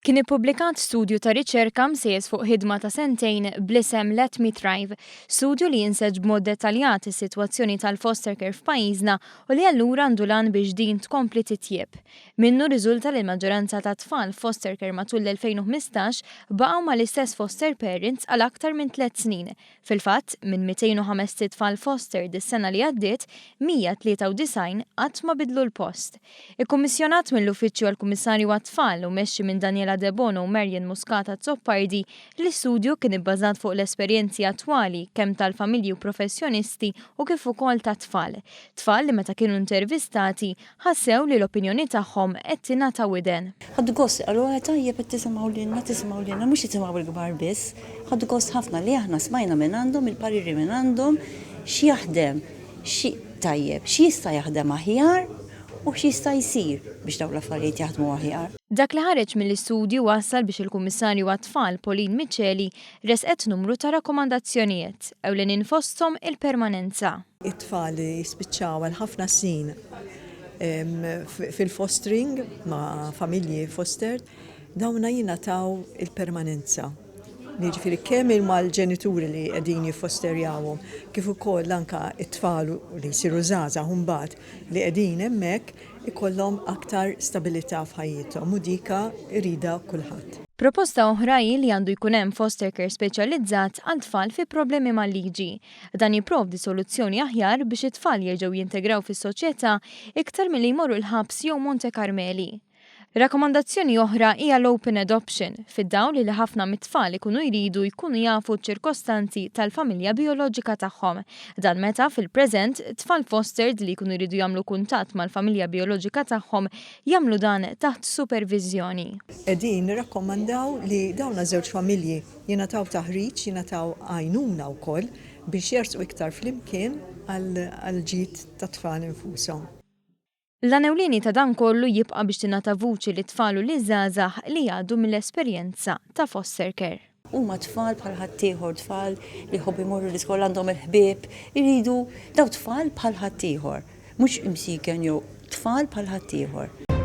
Kien ippubblikat studju ta' riċerka msejjes fuq ħidma ta' sentejn bl-isem Let Me Thrive, studju li jinseġ b'mod dettaljat is-sitwazzjoni tal-foster care f'pajjiżna u li allura għandu l-għan biex din tkompli titjieb. Minnu rriżulta li l-maġġoranza ta' tfal foster care matul l-2015 baqgħu mal-istess foster parents għal aktar minn tliet snin. Fil-fatt, minn 205 tfal fostered is-sena li għaddiet, 193 qatt ma bidlu l-post. Ikkummissjonat mill-Uffiċċju għall-Kummissarju għat-Tfal u mmexxi minn Daniela Debono u Marion Muscat Azzopardi, l-istudju kien ibbażat fuq l-esperjenzi attwali kemm tal-familji u professjonisti u kif ukoll tat-tfal. Tfal li meta kienu intervistati ħassew li l-opinjoni tagħhom qed tingħata widen. Ħaddu gost li qalu, eh tajjeb qed tisimgħu lilna, tisimgħu lilna, mhux jisimgħu l-kbar biss. Ħaddu gost ħafna li aħna smajna mingħandhom, il-pariri mingħandhom, x'jaħdem, xi tajjeb, x'jista' jaħdem aħjar u x'jista' jsir biex dawn l-affarijiet jaħdmu aħjar. Dak li ħareġ mill-istudju wassal biex il-Kummissarju għat-Tfal Pauline Miceli ressqet numru ta' rakkomandazzjonijiet, ewlenin fosthom il-permanenza. It-tfal li jispiċċaw għal ħafna snin fil-fostering ma' familji fostered, dawna jingħataw il-permanenza. Jiġifieri kemm mal-ġenituri li qegħdin jiffosterjawhom kif ukoll anke t-tfal li jsiru żgħażagħ imbagħad li qegħdin hemmhekk ikollhom aktar stabilità f'ħajjithom u dika jridha kulħadd. Proposta oħra hi li għandu jkun hemm foster care speċjalizzat għal tfal fi problemi mal-liġi. Dan jipprovdi soluzzjoni aħjar biex it-tfal jerġgħu jintegraw fis-soċjetà iktar milli jmorru l-ħabs jew Monte Carmeli. Rakkomandazzjoni oħra hija l-open adoption, fid-dawl li ħafna mit-tfal ikunu jridu jkunu jafu ċ-ċirkostanzi tal-familja bijoloġika tagħhom. Dan meta, fil-preżent, tfal fostered li jkunu jridu jagħmlu kuntatt mal-familja bijoloġika tagħhom jagħmlu dan taħt superviżjoni. Qegħdin nirrakkomandaw li dawn għaż-żewġ familji jingħataw taħriġ, jingħataw għajnuna wkoll biex jersqu iktar flimkien għall-ġid tat-tfal infushom. L-għan ewlieni ta' dan kollu jibqa' biex tingħata vuċi lit-tfal u liż-żgħażagħ li jgħaddu mill-esperjenza ta' foster care. Huma tfal bħal ħaddieħor, tfal li jħobbu jmorru l-iskola għandhom il-ħbieb, iridu daw tfal bħal ħaddieħor, mhux imsiken jew tfal bħal ħaddieħor.